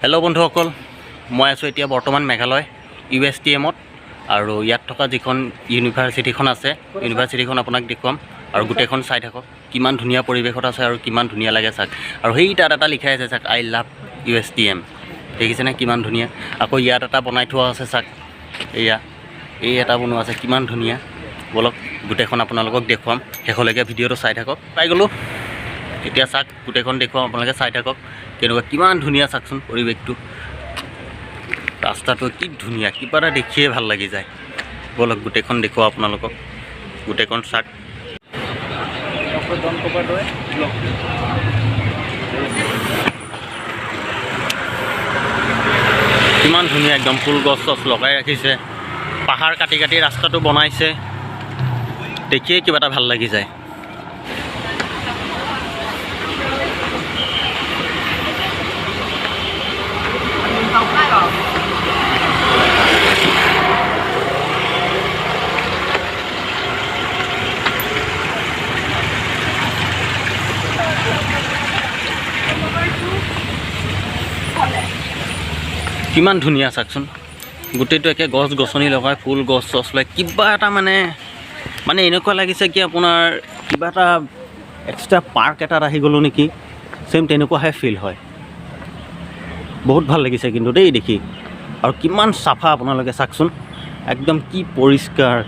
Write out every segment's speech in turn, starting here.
Hello' বন্ধুসকল, মই আছোঁ এতিয়া বৰ্তমান মেঘালয় ইউএছটিএমত আৰু ইয়াত থকা যিখন ইউনিভাৰ্চিটিখন আছে, ইউনিভাৰ্চিটিখন আপোনাক দেখুৱাম আৰু গোটেইখন চাই থাকক। কিমান ধুনীয়া পৰিৱেশত আছে আৰু কিমান ধুনীয়া লাগে চাওক। আৰু সেই তাত এটা লিখাই আছে চাওক, "I love USTM"। দেখিছেনে কিমান ধুনীয়া? আকৌ ইয়াত এটা বনাই থোৱা আছে চাওক, এয়া এই এটা বনোৱা আছে, কিমান ধুনীয়া। ব'লক, গোটেইখন আপোনালোকক দেখুৱাম। শেষলৈকে ভিডিঅ'টো চাই থাকক। পাই গ'লোঁ এতিয়া। চাওক, গোটেইখন দেখুৱাম, আপোনালোকে চাই থাকক কেনেকুৱা, কিমান ধুনীয়া। চাওকচোন পৰিৱেশটো, ৰাস্তাটো কি ধুনীয়া, কিবা এটা দেখিয়ে ভাল লাগি যায়। ব'লক, গোটেইখন দেখুৱাওঁ আপোনালোকক। গোটেইখন চাওক। Doctor Don Kapardoi blog. কিমান ধুনীয়া একদম, ফুল গছ চছ লগাই ৰাখিছে, পাহাৰ কাটি কাটি ৰাস্তাটো বনাইছে। দেখিয়ে কিবা এটা ভাল লাগি যায়। কিমান ধুনীয়া চাওকচোন, গোটেইটো একে গছ গছনি লগাই, ফুল গছ চছ লগাই, কিবা এটা মানে এনেকুৱা লাগিছে কি আপোনাৰ কিবা এটা এক্সট্ৰা পাৰ্ক এটাত আহি গ'লোঁ নেকি, ছেইম তেনেকুৱাহে ফিল হয়। বহুত ভাল লাগিছে কিন্তু দেই দেখি। আৰু কিমান চাফা, আপোনালোকে চাওকচোন, একদম কি পৰিষ্কাৰ।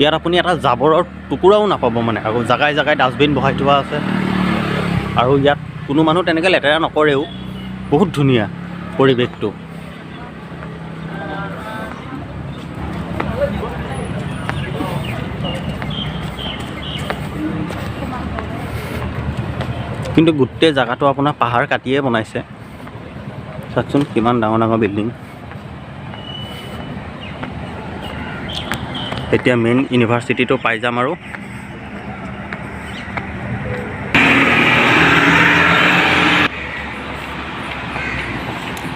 ইয়াত আপুনি এটা জাবৰৰ টুকুৰাও নাপাব মানে। আৰু জাগাই জাগাই ডাষ্টবিন বহাই থোৱা আছে আৰু ইয়াত কোনো মানুহ তেনেকৈ লেতেৰা নকৰেও। বহুত ধুনীয়া পৰিৱেশটো। কিন্তু গোটেই জেগাটো আপোনাৰ পাহাৰ কাটিয়ে বনাইছে। চাওকচোন, কিমান ডাঙৰ ডাঙৰ বিল্ডিং। এতিয়া মেইন ইউনিভাৰ্চিটিটো পাই যাম। আৰু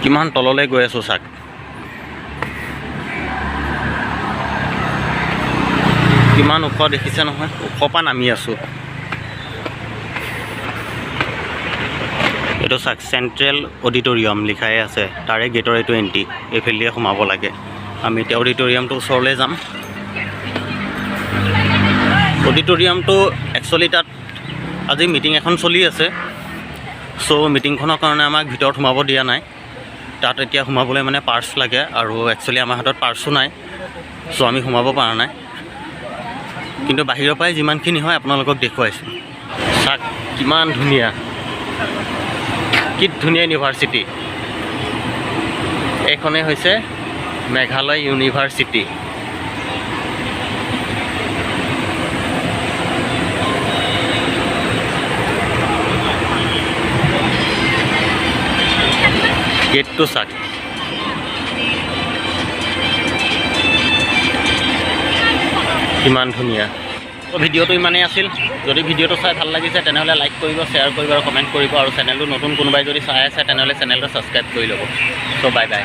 কিমান তললৈ গৈ আছোঁ চাওক। কিমান ওখ দেখিছে নহয়? ওখ পৰা নামি আছোঁ। এইটো চাওক, চেণ্ট্ৰেল অডিটৰিয়াম লিখাই আছে। তাৰে গেটৰ এইটো এণ্ট্ৰি, এইফালেদিয়ে সোমাব লাগে। আমি এতিয়া অডিটৰিয়ামটোৰ ওচৰলৈ যাম। অডিটৰিয়ামটো একচুৱেলি তাত আজি মিটিং এখন চলি আছে। চ' মিটিংখনৰ কাৰণে আমাক ভিতৰত সোমাব দিয়া নাই। তাত এতিয়া সোমাবলৈ মানে পাৰ্চ লাগে আৰু একচুৱেলি আমাৰ হাতত পাৰ্চো নাই। চ' আমি সোমাব পৰা নাই, কিন্তু বাহিৰৰ পৰাই যিমানখিনি হয় আপোনালোকক দেখুৱাইছোঁ। চাওক, কিমান ধুনীয়া, কি ধুনীয়া ইউনিভাৰ্চিটি। এইখনেই হৈছে মেঘালয় ইউনিভাৰ্চিটি। গেটটো চাওক, কিমান ধুনীয়া। ভিডিঅ'টো ইমানেই আছিল। যদি ভিডিঅ'টো চাই ভাল লাগিছে, তেনেহ'লে লাইক কৰিব, শ্বেয়াৰ কৰিব আৰু কমেণ্ট কৰিব। আৰু চেনেলটো নতুন কোনোবাই যদি চাই আছে, তেনেহ'লে চেনেলটো ছাবস্ক্ৰাইব কৰি ল'ব। চ' বাই বাই।